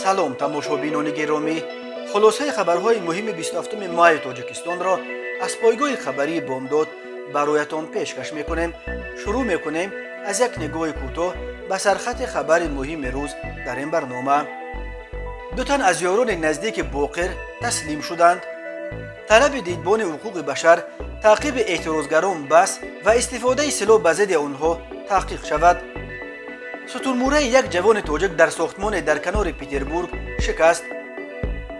Салом, тамошобинони гиромӣ! Хулосаи хабарҳои муҳими 27 майи Тоҷикистонро аз пойгоҳи хабарии «Бомдод» бароятон пешкаш мекунем. Шурӯъ мекунем аз як нигоҳи кӯтоҳ ба сархати хабари муҳими рӯз дар ин барнома. Ду тан аз ёрони наздики Боқир таслим шуданд. Талаби Дидбони ҳуқуқи башар: таъқиби эътирозгарон бас ва истифодаи силоҳ ба зидди онҳо таҳқиқ шавад. Сутунмураи як ҷавони тоҷик дар сохтмоне дар канори Петербург шикаст.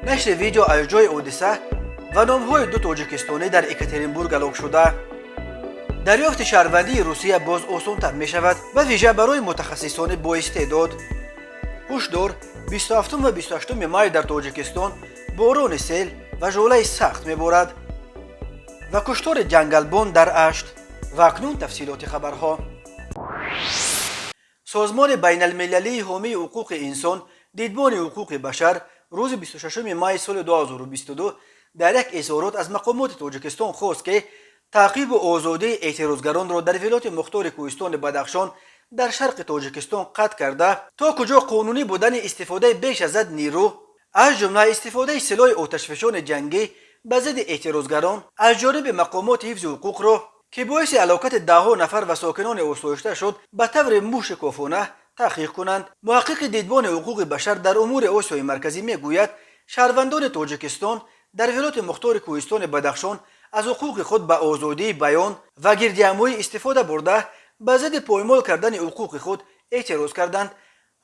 Нашри видео аз ҷои ҳодиса ва номҳои ду тоҷикистонӣ дар Екатеринбург ҳалокшуда. Дарёфти шаҳрвандии Русия боз осонтар мешавад, ба вижа барои мутахассисони боистеъдод. Ҳушдор: 27 ва 28 май дар Тоҷикистон борони сел ва жӯлаи сахт меборад. Ва куштори ҷангалбон дар Ашт. Ва акнун тафсилоти хабарҳо. Созмони байналмилалии ҳомии ҳуқуқи инсон, Дидбони ҳуқуқи башар, рӯзи 26 май соли 2022 дар як изҳорот аз мақомоти Тоҷикистон хост, ки таъқибу озодии эътирозгаронро дар Вилояти Мухтори Кӯҳистони Бадахшон дар шарқи Тоҷикистон қатъ карда, то куҷо қонунӣ будани истифодаи беш аз ҳад нерӯ, аз ҷумла истифодаи силоҳи оташфишони ҷангӣ ба зидди эътирозгарон аз ҷониби мақомоти ҳифзи ҳуқуқро, ки боиси ҳалокати даҳҳо нафар ва сокинони осоишта шуд, ба таври мушикофона таҳқиқ кунанд. Муҳаққиқи Дидбони ҳуқуқи башар дар умури Осиёи Марказӣ мегӯяд, шаҳрвандони Тоҷикистон дар Вилояти Мухтори Кӯҳистони Бадахшон аз ҳуқуқи худ ба озодии баён ва гирдиҳамоӣ истифода бурда, ба зидди поймол кардани ҳуқуқи худ эътироз карданд,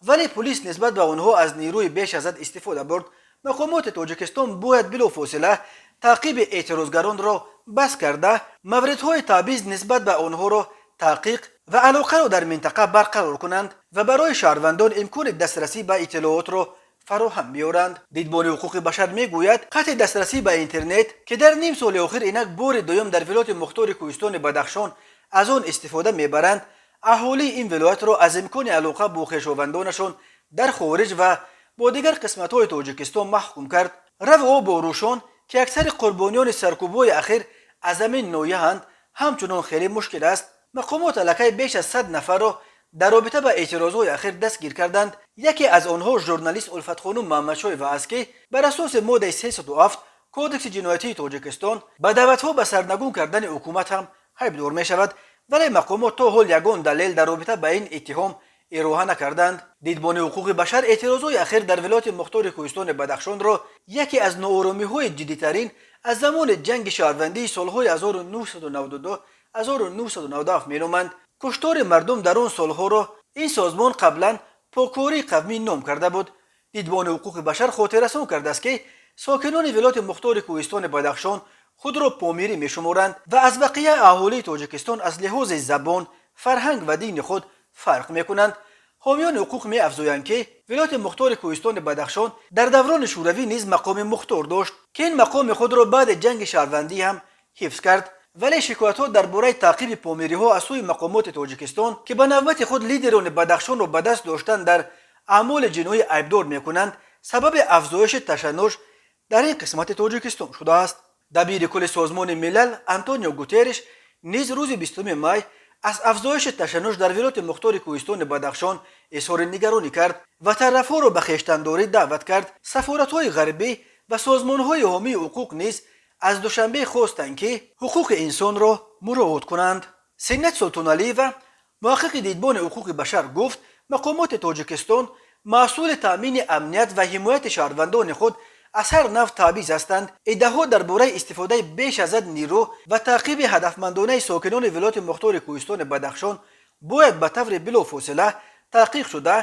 вале пулис нисбат ба онҳо аз нерӯи беш аз ҳад истифода бурд. Мақомоти Тоҷикистон бояд билофосила таъқиби эътирозгаронро бас карда, мавридҳои табъиз нисбат ба онҳоро таҳқиқ ва алоқаро дар минтақа барқарор кунанд ва барои шаҳрвандон имкони дастрасӣ ба иттилоотро фароҳам биёранд. Дидбони ҳуқуқи башар мегӯяд, қатъи дастрасӣ ба интернет, ки дар ним соли охир инак бори дуюм дар Вилояти Мухтори Кӯҳистони Бадахшон аз он истифода мебаранд, аҳолии ин вилоятро аз имкони алоқа бо хешовандонашон дар хориҷ ва бо дигар қисматҳои Тоҷикистон маҳкум кард. Раву обу рӯшон, ки аксари қурбониёни саркӯбҳои ахир аз ҳамин ноҳияанд, ҳамчунон хеле мушкил аст. Мақомот аллакай беш аз 100 нафарро дар робита ба эътирозҳои ахир дастгир карданд. Яке аз онҳо журналист Улфатхонум Маҳмадшоева аст, ки бар асоси моддаи 307 Кодекси ҷиноятии Тоҷикистон ба даъватҳо ба сарнагун кардани ҳукумат ҳам айбдор мешавад, вале мақомот то ҳол ягон далел дар робита ба ин иттиҳом ироҳа накарданд. Дидбони ҳуқуқи башар эътирозҳои ахир дар Вилояти Мухтори Кӯҳистони Бадахшонро яке аз нооромиҳои ҷиддитарин аз замони ҷанги шаҳрвандии солҳои 1992 1997 меноманд. Куштори мардум дар он солҳоро ин созмон қаблан поккории қавмӣ ном карда буд. Дидбони ҳуқуқи башар хотиррасон кардааст, ки сокинони Вилояти Мухтори Кӯҳистони Бадахшон худро помирӣ мешуморанд ва аз бақияи аҳолии Тоҷикистон аз лиҳози забон, фарҳанг ва дини худ фарқ мекунанд. Ҳомиёни ҳуқуқ меафзоянд, ки Вилояти Мухтори Кӯҳистони Бадахшон дар даврони Шӯравӣ низ мақоми мухтор дошт, ки ин мақоми худро баъди ҷанги шаҳрвандӣ ҳам ҳифз кард. Вале шикоятҳо дар бораи таъқиби помириҳо аз сӯи мақомоти Тоҷикистон, ки ба навбати худ лидерони Бадахшонро ба даст доштан дар аъмоли ҷиноӣ айбдор мекунанд, сабаби афзоиши ташаннуҷ дар ин қисмати Тоҷикистон шудааст. Дабири кулли Созмони Милал Антонио Гутерриш низ рӯзи 20 май аз афзоиши ташаннуҷ дар Вилояти Мухтори Кӯҳистони Бадахшон изҳори нигаронӣ кард ва тарафҳоро ба хештандорӣ даъват кард. Сафоратҳои ғарбӣ ва созмонҳои ҳомии ҳуқуқ низ аз Душанбе хостанд, ки ҳуқуқи инсонро муроот кунанд. Синнат Султоналиева, муҳаққиқи Дидбони ҳуқуқи башар, гуфт, мақомоти Тоҷикистон масъули таъмини амният ва ҳимояти шаҳрвандони худ аз ҳар навъ табъиз ҳастанд. Иддаҳо дар бораи истифодаи беш аз ҳад нерӯ ва таъқиби ҳадафмандонаи сокинони Вилояти Мухтори Кӯҳистони Бадахшон бояд ба таври билофосила таҳқиқ шуда,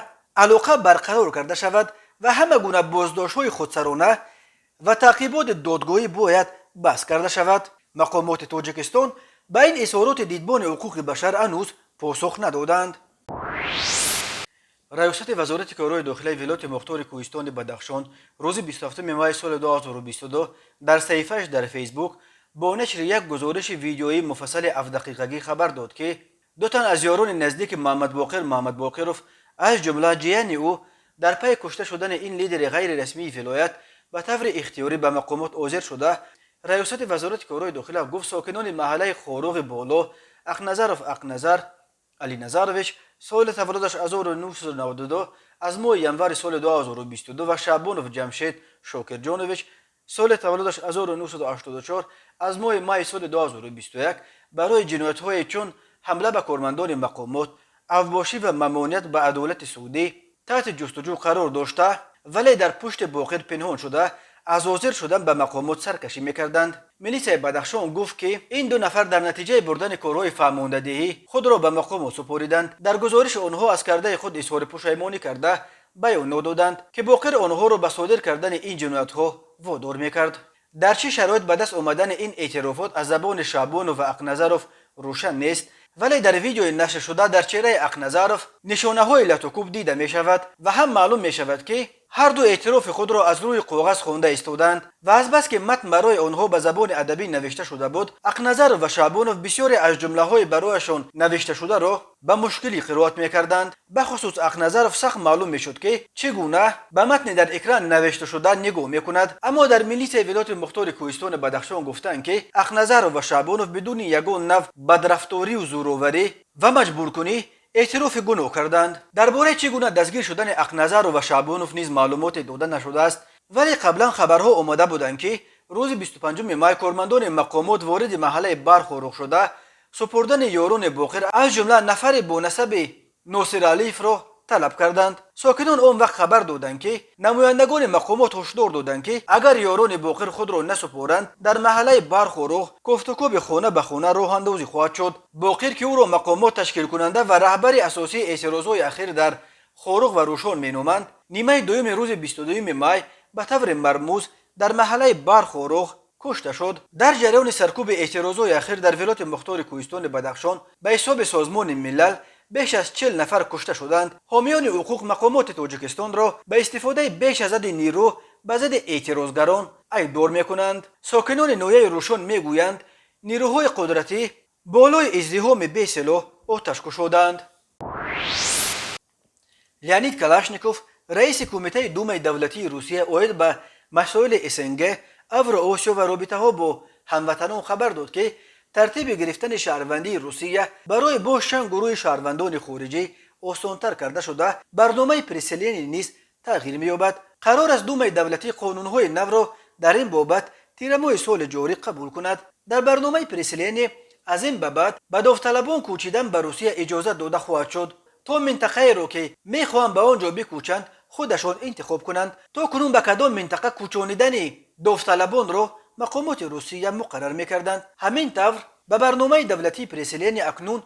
алоқа барқарор карда шавад ва ҳама гуна боздоштҳои худсарона ва таъқиботи додгоҳӣ бояд бас карда шавад. Мақомоти Тоҷикистон ба ин изҳороти Дидбони ҳуқуқи башар ҳанӯз посух надоданд. Раёсати Вазорати корҳои дохилаи Вилояти Мухтори Кӯҳистони Бадахшон рӯзи 27 май соли 2022 дар саҳифааш дар Фейсбук бо нашри як гузориши видеоии муфассали 7-дақиқагӣ хабар дод, ки ду тан аз ёрони наздики Муҳаммадбоқир Муҳаммадбоқиров, аз ҷумла ҷияни ӯ, дар пайи кушта шудани ин лидери ғайрирасмии вилоят ба таври ихтиёрӣ ба мақомот ҳозир шуда. Раёсати Вазорати корҳои дохила гуфт, сокинони маҳаллаи Хоруғи Боло Ақназаров Ақназар Алиназарович Соли таваллудаш 1992, аз моҳи январи соли 2022 ва Шаъбонов Ҷамшед Шокирҷонович, соли таваллудаш 1984, аз моҳи майи соли 2021 барои ҷиноятҳое чун ҳамла ба кормандони мақомот, авбошӣ ва мамоният ба адолати судӣ таҳти ҷустуҷӯ қарор дошта, вале дар пушти Боқир пинҳон шуда, аз ҳозир шудан ба мақомот саркашӣ мекарданд. Милисияи Бадахшон гуфт, ки ин ду нафар дар натиҷаи бурдани корҳои фаҳмондадиҳӣ худро ба мақомот супориданд. Дар гузориши онҳо аз кардаи худ изҳори пушаймонӣ карда, баёнот доданд, ки Боқир онҳоро ба содир кардани ин ҷиноятҳо водор мекард. Дар чӣ шароит ба даст омадани ин эътирофот аз забони Шаъбонов ва Ақназаров рӯшан нест, вале дар видеои нашршуда дар чеҳраи Ақназаров нишонаҳои латукӯб дида мешавад ва ҳам маълум мешавад, ки ҳар ду эътирофи худро аз рӯи коғаз хонда истодаанд ва азбаски матн барои онҳо ба забони адабӣ навишта шуда буд, Ақназаров ва Шаъбонов бисёре аз ҷумлаҳои барояшон навишташударо ба мушкилӣ қироат мекарданд. Бахусус Ақназаров сахт маълум мешуд, ки чӣ гуна ба матни дар экран навишташуда нигоҳ мекунад. Аммо дар милисияи вилояти мухтори кӯҳистони Бадахшон гуфтанд, ки Ақназаров ва Шаъбонов бидуни ягон нав бадрафторию зӯроварӣ ва маҷбуркунӣ эътирофи гуноҳ карданд. Дар бораи чӣ гуна дастгир шудани Ақназаров ва Шаъбонов низ маълумоте дода нашудааст, вале қаблан хабарҳо омада буданд, ки рӯзи 25 май кормандони мақомот вориди маҳаллаи Бархоруғ шуда, супурдани ёрони Боқир, аз ҷумла нафаре бо насаби Носиралиевро талаб карданд. Сокинон он вақт хабар доданд, ки намояндагони мақомот ҳушдор доданд, ки агар ёрони Боқир худро насупоранд, дар маҳаллаи Бархоруғ кофтукоби хона ба хона роҳандозӣ хоҳад шуд. Боқир, ки ӯро мақомот ташкилкунанда ва раҳбари асосии эътирозҳои ахир дар Хоруғ ва Рӯшон меноманд, нимаи дуюми рӯзи 22 май ба таври мармуз дар маҳаллаи Бархоруғ кушта шуд. Дар ҷараёни саркӯби эътирозҳои ахир дар вилояти мухтори кӯҳистони Бадахшон ба ҳисоби Созмони Милал беш аз 40 нафар кушта шуданд. Ҳомиёни ҳуқуқ мақомоти Тоҷикистонро ба истифодаи беш аз ҳадди нирӯ ба зидди эътирозгарон айбдор мекунанд. Сокинони ноҳияи Рӯшон мегӯянд, нирӯҳои қудратӣ болои издиҳоми бесилоҳ оташ кушоданд. Леонид Калашников, раиси Кумитаи Думаи давлатии Русия оид ба масоили СНГ, Авроосиё ва робитаҳо бо ҳамватанон, хабар дод, ки тартиби гирифтани шаҳрвандии Русия барои боз чанд гурӯҳи шаҳрвандони хориҷӣ осонтар карда шуда, барномаи переселение низ тағйир меёбад. Қарор аст Думаи давлатӣ қонунҳои навро дар ин бобат тирамоҳи соли ҷорӣ қабул кунад. Дар барномаи переселение аз ин ба баъд ба довталабон кӯчидан ба Русия иҷозат дода хоҳад шуд, то минтақаеро, ки мехоҳанд ба он ҷо бикӯчанд, худашон интихоб кунанд. То кунун ба кадом минтақа кӯчонидани довталабонро мақомоти Русия муқаррар мекарданд. Ҳамин тавр, ба барномаи давлатии переселение акнун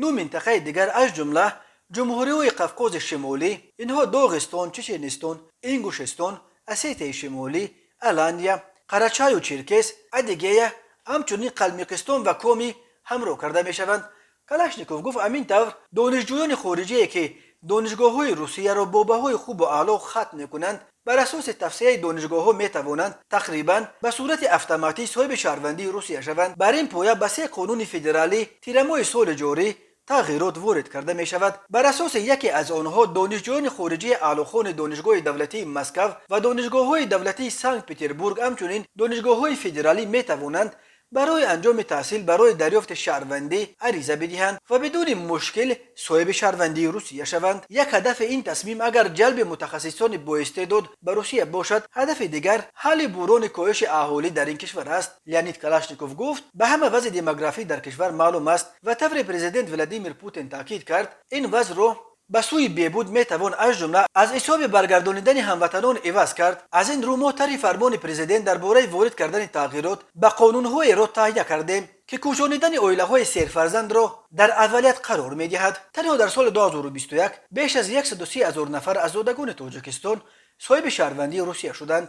нӯ минтақаи дигар, аз ҷумла ҷумҳуриҳои Қавқози Шимолӣ, инҳо Доғистон, Чеченистон, Ингушестон, Осетияи Шимолӣ, Алания, Қарачаю Черкес, Адигея, ҳамчунин Қалмиқистон ва Коми ҳамроҳ карда мешаванд. Калашников гуфт, ҳамин тавр донишҷӯёни хориҷие, ки донишгоҳҳои Русияро бо баҳои хубу аъло хатм мекунанд, бар асоси тавсияи донишгоҳҳо метавонанд тақрибан ба сурати автоматӣ соҳиби шаҳрвандии Русия шаванд. Бар ин поя ба се қонуни федералӣ тирамоҳи соли ҷорӣ тағйирот ворид карда мешавад. Бар асоси яке аз онҳо донишҷӯёни хориҷии аълохони Донишгоҳи давлатии Москав ва донишгоҳҳои давлатии Санкт Петербург, ҳамчунин донишгоҳҳои федералӣ метавонанд барои анҷоми таҳсил барои дарёфти шаҳрвандӣ ариза бидиҳанд ва бидуни мушкил соҳиби шаҳрвандии Русия шаванд. Як ҳадафи ин тасмим агар ҷалби мутахассисони боистеъдод ба Русия бошад, ҳадафи дигар ҳалли буҳрони коҳиши аҳолӣ дар ин кишвар аст. Леонид Калашников гуфт, ба ҳама вазъи демографӣ дар кишвар маълум аст ва тавре президент Владимир Путин таъкид кард, ин вазъро ба сӯи беҳбуд метавон аз ҷумла аз ҳисоби баргардонидани ҳамватанон иваз кард. Аз ин рӯ мо тарҳи фармони президент дар бораи ворид кардани тағйирот ба қонунҳоеро таҳия кардем, ки кӯчонидани оилаҳои серфарзандро дар аввалият қарор медиҳад. Танҳо дар соли 2021 беш аз 130 ҳазор нафар аз зодагони Тоҷикистон соҳиби шаҳрвандии Русия шуданд,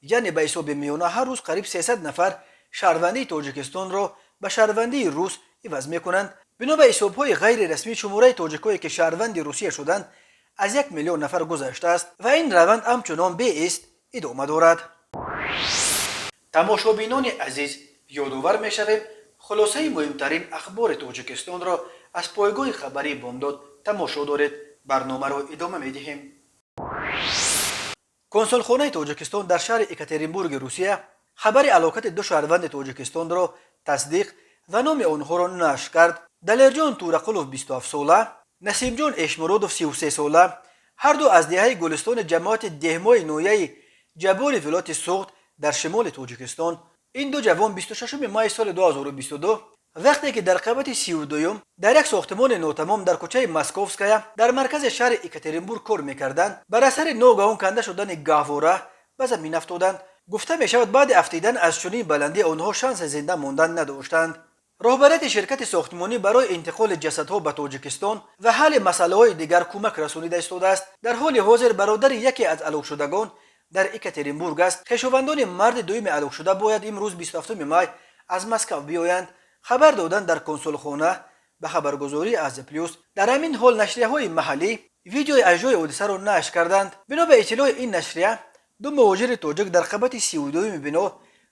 яъне ба ҳисоби миёна ҳар рӯз қариб 300 нафар шаҳрвандии Тоҷикистонро ба шаҳрвандии рус иваз мекунанд. Бино ба ҳисобҳои ғайрирасмӣ, шумораи тоҷикое, ки шаҳрванди Русия шуданд, аз 1 миллион нафар гузаштааст ва ин раванд ҳамчунон беист идома дорад. Тамошобинони азиз, ёдовар мешавем, хулосаи муҳимтарин ахбори Тоҷикистонро аз пойгоҳи хабарии Бомдод тамошо доред. Барномаро идома медиҳем. Консулхонаи Тоҷикистон дар шаҳри Екатеринбурги Русия хабари ҳалокати ду шаҳрванди Тоҷикистонро тасдиқ ва номи онҳоро нашр кард. Далерҷон Турақулов, 27 сола. Насимҷон Эшмуродов, 33 сола, ҳарду аз деҳаи Гулистони ҷамоати Деҳмои ноҳияи Ҷаббори вилояти Суғд дар шимоли Тоҷикистон. Ин ду ҷавон 26 майи соли 2022, вақте ки дар қабати 32-юм дар як сохтмони нотамом дар кӯчаи Московская дар маркази шаҳри Екатеринбург кор мекарданд, бар асари ногаҳон канда шудани гаҳвора ба замин афтоданд. Гуфта мешавад, баъди афтидан аз чунин баландӣ онҳо шанси зинда мондан надоштанд. Роҳбарияти ширкати сохтмонӣ барои интиқоли ҷасадҳо ба Тоҷикистон ва ҳалли масъалаҳои дигар кӯмак расонида истодааст. Дар ҳоли ҳозир бародари яке аз ҳалокшудагон дар Екатеринбург аст. Хешовандони марди дуюми ҳалокшуда бояд имрӯз, 27 май, аз Москав биёянд, хабар доданд дар консулхона ба хабаргузории Азия Плюс. Дар ҳамин ҳол нашрияҳои маҳаллӣ видеои аз ҷои ҳодисаро нашр карданд. Бино ба иттилои ин нашрия, ду муҳоҷири тоҷик дар қабати 32-юми бино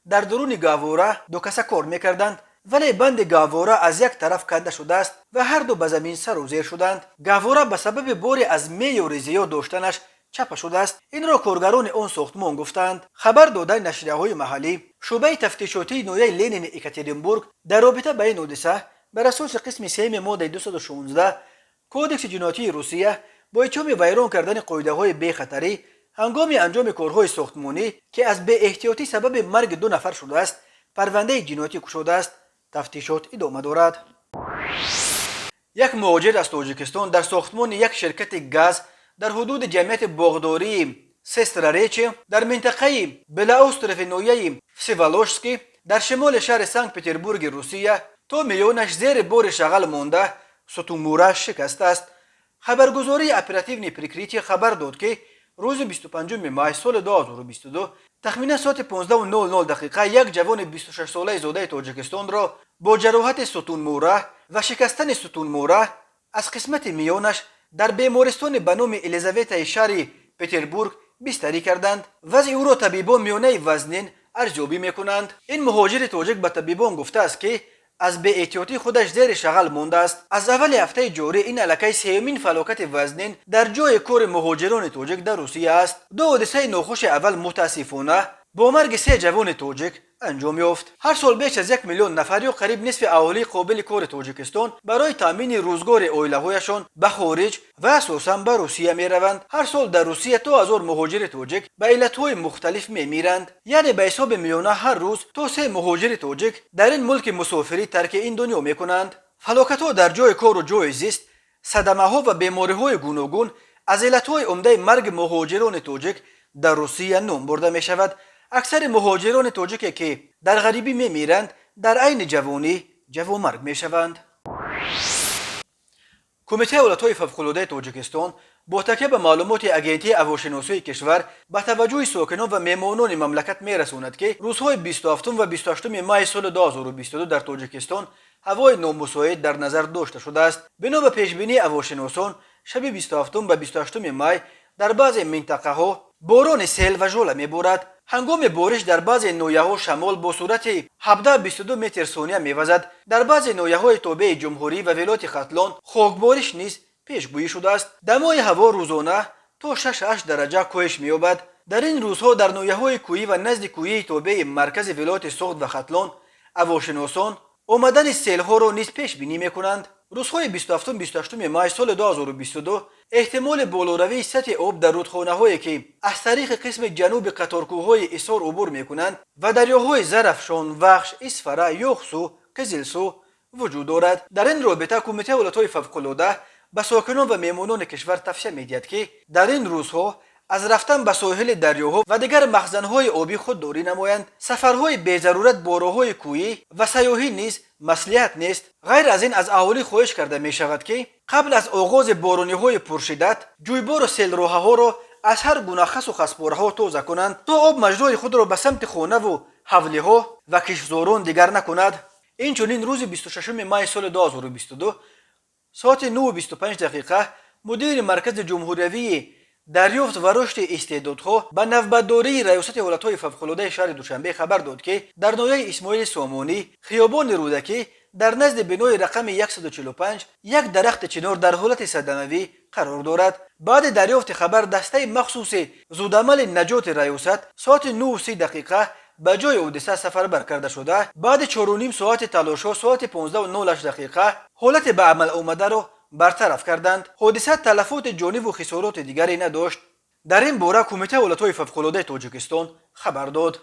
дар дуруни гаҳвора дукаса кор мекарданд, вале банди гаҳвора аз як тараф канда шудааст ва ҳарду ба замин сару зер шуданд. Гаҳвора ба сабаби бори аз меъёри зиёд доштанаш чапа шудааст. Инро коргарони он сохтмон гуфтаанд, хабар додани нашрияҳои маҳаллӣ. Шӯъбаи тафтишотии ноҳияи Ленини Екатеринбург дар робита ба ин ҳодиса бар асоси қисми сеюми моддаи 216 Кодекси ҷиноятии Русия бо иттиҳоми вайрон кардани қоидаҳои бехатарӣ ҳангоми анҷоми корҳои сохтмонӣ, ки аз беэҳтиётӣ сабаби марги ду нафар шудааст, парвандаи ҷиноятӣ кушодааст. Тафтишот идома дорад. Як муҳоҷир аз Тоҷикистон дар сохтмони як ширкати газ дар ҳудуди ҷамъияти боғдории Сестроречье дар минтақаи Белоострови ноҳияи Всеволожский дар шимоли шаҳри Санкт Петербурги Русия то миёнаш зери бори шағал монда, сутунмӯраш шикастааст. Хабаргузории «Оперативное прикрытие» хабар дод, ки рӯзи 25 май соли 2022 тахминан соати 15:00 дақиқа як ҷавони 26-солаи зодаи Тоҷикистонро бо ҷароҳати сутунмӯра ва шикастани сутунмӯра аз қисмати миёнаш дар бемористони ба номи Елизаветаи шаҳри Петербург бистарӣ карданд. Вазъи ӯро табибон миёнаи вазнин арзёбӣ мекунанд. Ин муҳоҷири тоҷик ба табибон гуфтааст, ки аз беэҳтиётӣ худаш зери шағал мондааст. Аз аввали ҳафтаи ҷорӣ ин аллакай сеюмин фалокати вазнин дар ҷои кори муҳоҷирони тоҷик дар Русия аст. Ду ҳодисаи нохуши аввал мутаассифона бо марги се ҷавони тоҷик анҷом ёфт. Ҳар сол беш аз 1 миллион нафар ё қариб нисфи аҳолии қобили кори Тоҷикистон барои таъмини рӯзгори оилаҳояшон ба хориҷ ва асосан ба Русия мераванд. Ҳар сол дар Русия то 1000 муҳоҷири тоҷик ба иллатҳои мухталиф мемиранд, яъне ба ҳисоби миёна ҳар рӯз то се муҳоҷири тоҷик дар ин мулки мусофирӣ тарки ин дунё мекунанд. Фалокатҳо дар ҷои кору ҷои зист, садамаҳо ва бемориҳои гуногун аз иллатҳои умдаи марги муҳоҷирони тоҷик дар Русия ном бурда мешавад. Аксари муҳоҷирони тоҷике, ки дар ғарибӣ мемиранд, дар айни ҷавонӣ ҷавонмарг мешаванд. Кумитаи ҳолатҳои фавқулодаи Тоҷикистон бо такя ба маълумоти Агентии ҳавошиносии кишвар ба таваҷҷӯҳи сокинон ва меҳмонони мамлакат мерасонад, ки рӯзҳои 27 ва 28 майи соли 2022 дар Тоҷикистон ҳавои номусоид дар назар дошта шудааст. Бино ба пешбинии ҳавошиносон, шаби 27 ба 28 май дар баъзе минтақаҳо борони сел ва жола меборад. Ҳангоми бориш дар баъзе ноҳияҳо шамол бо суръати 17-22 метр сония мевазад. Дар баъзе ноҳияҳои тобеи ҷумҳурӣ ва вилояти Хатлон хокбориш низ пешгӯӣ шудааст. Дамои ҳаво рӯзона то 6-8 дараҷа коҳиш меёбад. Дар ин рӯзҳо дар ноҳияҳои кӯҳӣ ва назди кӯҳии тобеи маркази вилояти Суғд ва Хатлон ҳавошиносон омадани селҳоро низ пешбинӣ мекунанд. Рӯзҳои 27-28 май соли 2022 эҳтимоли болоравии сатҳи об дар рудхонаҳое, ки аз тариқи қисми ҷануби қаторкӯҳҳои Ҳисор убур мекунанд, ва дарёҳои Зарафшон, Вахш, Исфара, Ёхсу, Қизилсу вуҷуд дорад. Дар ин робита Кумитаи ҳолатҳои фавқулода ба сокинон ва меҳмонони кишвар тавсия медиҳад, ки дар ин рӯзҳо аз рафтан ба соҳили дарёҳо ва дигар махзанҳои обӣ худдорӣ намоянд. Сафарҳои безарурат бо роҳҳои кӯҳӣ ва сайёҳӣ низ маслиҳат нест. Ғайр аз ин, аз аҳолӣ хоҳиш карда мешавад, ки қабл аз оғози борониҳои пуршиддат ҷӯйбору селроҳаҳоро аз ҳар гуна хасу хаспораҳо тоза кунанд, то об маҷрои худро ба самти хонаву ҳавлиҳо ва киштзорон дигар накунад. Инчунин рӯзи 26 май соли 2022 соати 9:25 дақиқа мудири Маркази ҷумҳуриявии дарёфт ва рушди истеъдодҳо ба навбатдории Раёсати ҳолатҳои фавқулодаи шаҳри Душанбе хабар дод, ки дар ноҳияи Исмоили Сомонӣ, хиёбони Рӯдакӣ, дар назди бинои рақами 145 як дарахти чинор дар ҳолати садамавӣ қарор дорад. Баъди дарёфти хабар дастаи махсуси зудамали наҷоти раёсат соати 9:30 дақиқа ба ҷои ҳодиса сафарбар карда шуда, баъди 4,5 соати талошҳо соати 15:08 дақиқа ҳолати ба амал омадаро бартараф карданд. Ҳодиса талафоти ҷониву хисороти дигаре надошт. Дар ин бора Кумитаи ҳолатҳои фавқулодаи Тоҷикистон хабар дод.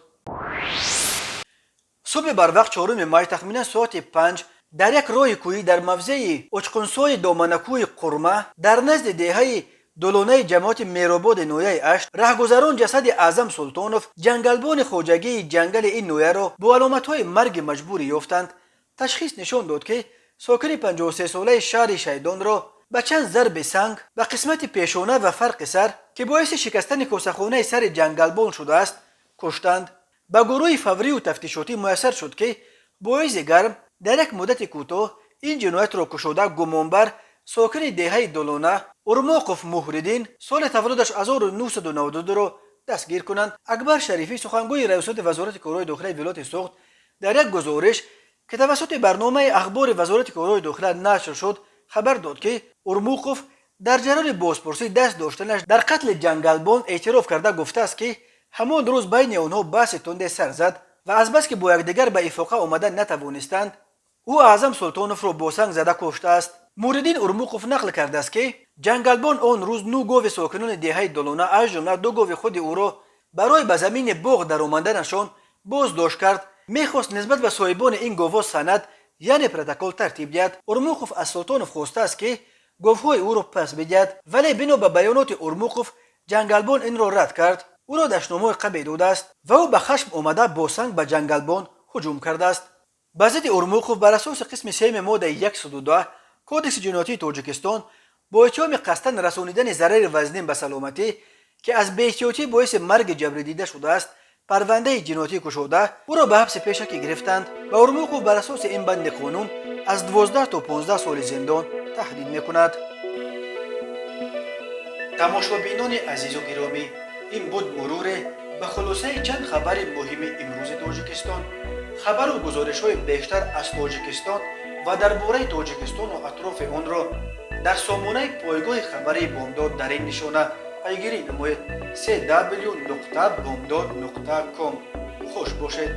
Субҳи барвақт 4 май, тахминан соати 5, дар як роҳи кӯҳӣ дар мавзеи Учқунсои доманакӯҳи Қурма дар назди деҳаи Долонаи ҷамоати Мерободи ноҳияи Ашт раҳгузарон ҷасади Аъзам Султонов, ҷангалбони хоҷагии ҷангали ин ноҳияро бо аломатҳои марги маҷбурӣ ёфтанд. Ташхис нишон дод, ки сокини 53-солаи шаҳри Шайдонро ба чанд зарби санг ба қисмати пешона ва фарқи сар, ки боиси шикастани косахонаи сари ҷангалбон шудааст, куштанд. Ба гурӯҳи фаврию тафтишотӣ муяссар шуд, ки бо изи гарм дар як муддати кӯтоҳ ин ҷиноятро кушода, гумонбар, сокини деҳаи Долона Урмоқов Муҳриддин, соли таваллудаш 1992-ро дастгир кунанд. Акбар Шарифӣ, сухангӯи Раёсати Вазорати корҳои дохилаи вилояти Суғд, дар як гузориш, ки тавассути барномаи ахбори Вазорати корҳои дохила нашр шуд, хабар дод, ки Урмуқов дар ҷараёни бозпурсӣ даст доштанаш дар қатли ҷангалбон эътироф карда, гуфтааст, ки ҳамон рӯз байни онҳо баҳси тунде сар зад ва азбаски бо якдигар ба ифоқа омада натавонистанд, ӯ Аъзам Султоновро бо санг зада куштааст. Муриддин Урмуқов нақл кардааст, ки ҷангалбон он рӯз нӯ гови сокинони деҳаи Долона, аз ҷумла ду гови худи ӯро, барои ба замини боғ даромаданашон боздошт кард. Мехост нисбат ба соҳибони ин говҳо санад, яъне протокол тартиб диҳад. Урмуқов аз Султонов хостааст, ки говҳои ӯро пас бидиҳад, вале бино ба баёноти Урмуқов, ҷангалбон инро рад кард, ӯро дашномҳои қабеҳ додааст ва ӯ ба хашм омада, бо санг ба ҷангалбон ҳуҷум кардааст. Ба зидди Урмуқов бар асоси қисми сеюми моддаи 110 Кодекси ҷиноятии Тоҷикистон бо иттиҳоми қасдан расонидани зарари вазнин ба саломатӣ, ки аз беэҳтиётӣ боиси марги ҷабридида шудааст, парвандаи ҷиноятӣ кушода, ӯро ба ҳабси пешакӣ гирифтанд. Ба Урмуқов бар асоси ин банди қонун аз 12 то 15 соли зиндон таҳдид мекунад. Тамошобинони азизу гиромӣ, ин буд муруре ба хулосаи чанд хабари муҳими имрӯзи Тоҷикистон. Хабару гузоришҳои бештар аз Тоҷикистон ва дар бораи Тоҷикистону атрофи онро дар сомонаи пойгоҳи хабарии Бомдод дар ин нишона пайгирӣ намоед: cw.bomdod.com. Хуш бошед.